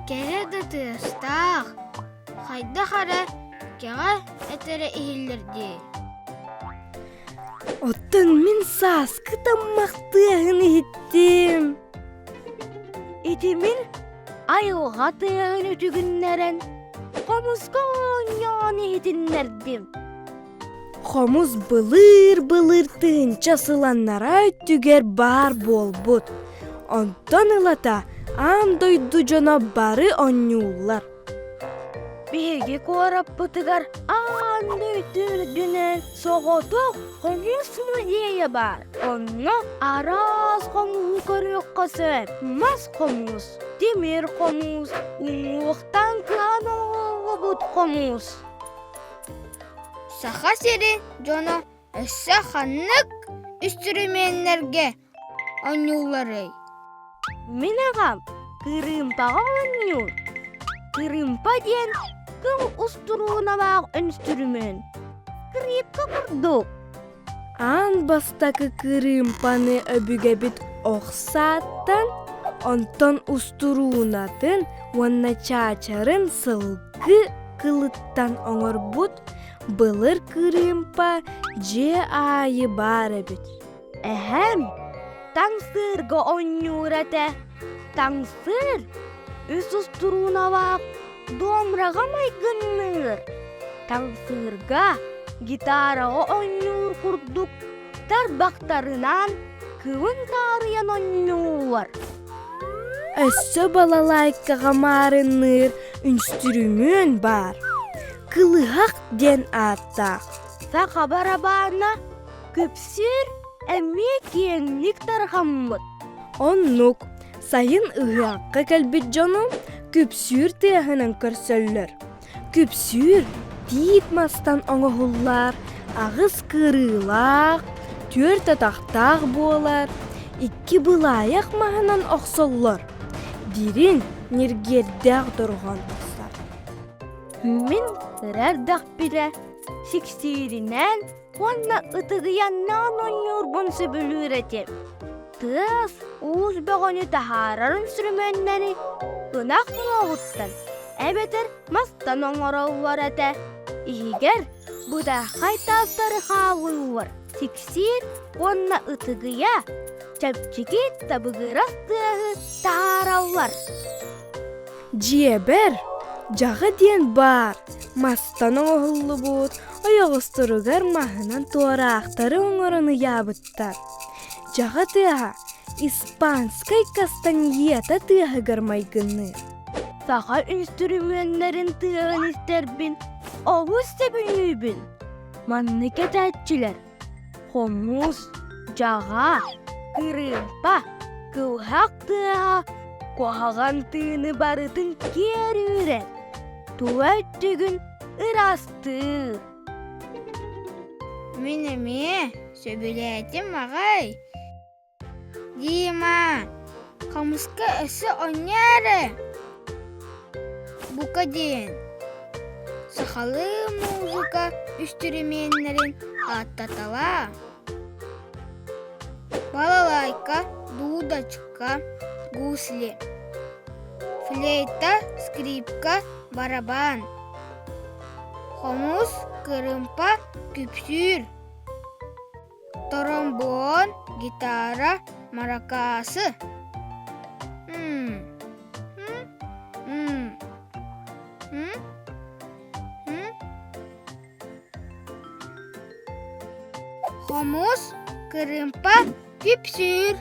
Кэрэ да тыастаах, хайдах эрэ кэҕэ этэрэ иһиллэр дии. Оттон мин сааскы таммах тыаһын иһиттим. Ити мин айылҕа тыаһын үтүгүннэрэн, хомуска оонньоон иһитиннэрдим. Хомус былыыр-былыр тыһыынча сыланнара өттүгэр баар буолбут. Онтон ылата аан дойду дьоно бары оонньууллар. Биһиги куораппытыгар аан дойду үрдүнэн соҕотох хомус музейа баар. Онно араас хомуһу көрүөххэ сөп. Мас хомус, тимир хомус, уҥуохтан кыһан оҥоһуллубут хомус. Саха сирин дьоно өссө ханнык үстүрүмүөннэргэ оонньуулларый? Мин аҕам кырыымпаҕа оонньуур. Кырыымпа диэн кыл устурууналаах үнүстүрүмүөн. Скрипка курдук. Аан бастакы кырыымпаны өбүгэбит ох сааттан, онтон устуруунатын уонна чаачарын сылгы кылыттан оҥорбут былыр кырыымпа дьиэ аайы баар эбит. Эһэм таҥсыырга оонньуур этэ. Таҥсыыр үс устурууналаах домраҕа майгынныыр. Таҥсыырга гитараҕа оонньуур курдук тарбахтарынан кылын таарыйан оонньууллар. Өссө балалайкаҕа маарынныыр үнстүрүмүөн баар. Кылыһах диэн ааттаах. Саха барабаана Күпсүүр эмиэ киэҥник тарҕаммыт. Оннук, сайын ыһыахха кэлбит дьону күпсүүр тыаһынан көрсөллөр. Күпсүүр тиит мастан оҥоһуллар аҕыс кырыылаах, түөрт атахтаах буолар, икки былаайах маһынан охсоллор. Дириҥ, ньиргиэрдээх дорҕоон тахсар. Мин кыра эрдэхпинэ сиксииринэн уонна ытыгыйаннаан оонньуурбун сөбүлүүр этим. Тыас уус бөҕөнү таһаарар үнсүрүмүөннэри ынах муоһуттан эбэтэр мастан оҥороллор этэ. Иһигэр бытархай таастары хаалыыллар, сиксиир уонна ытыгыйа, чэпчэки табыгырас тыаһы таһаараллар. Дьиэбэр дьаҕа диэн баар, мастан оҥоһуллубут, ойоҕосторугар маһынан туораахтары оҥорон ыйаабыттар. Дьаҕа тыаһа испанскай кастаньета тыаһыгар майгынныыр. Саха үнстүрүмүөннэрин тыаһын истэрбин олус сөбүлүүбүн. Маннык этээччилэр Хомус, дьаҕа, кырыымпа, кылыһах тыаһа куһаҕан тыыны барытын киэр үүрэр, тула өттүгүн ыраастыыр. Мин эмиэ сөбүлээтим аҕай. Дима, хомуска өссө оонньоо эрэ Бука диэн сахалыы музыка үстүрүмүөннэрин ааттаталаа. Балалайка, дудочка, гусли, флейта, скрипка, барабан, хомус, кырыымпа, күпсүүр. Тромбон, гитара, маракасы. М м м м Хомус, кырыымпа, күпсүүр.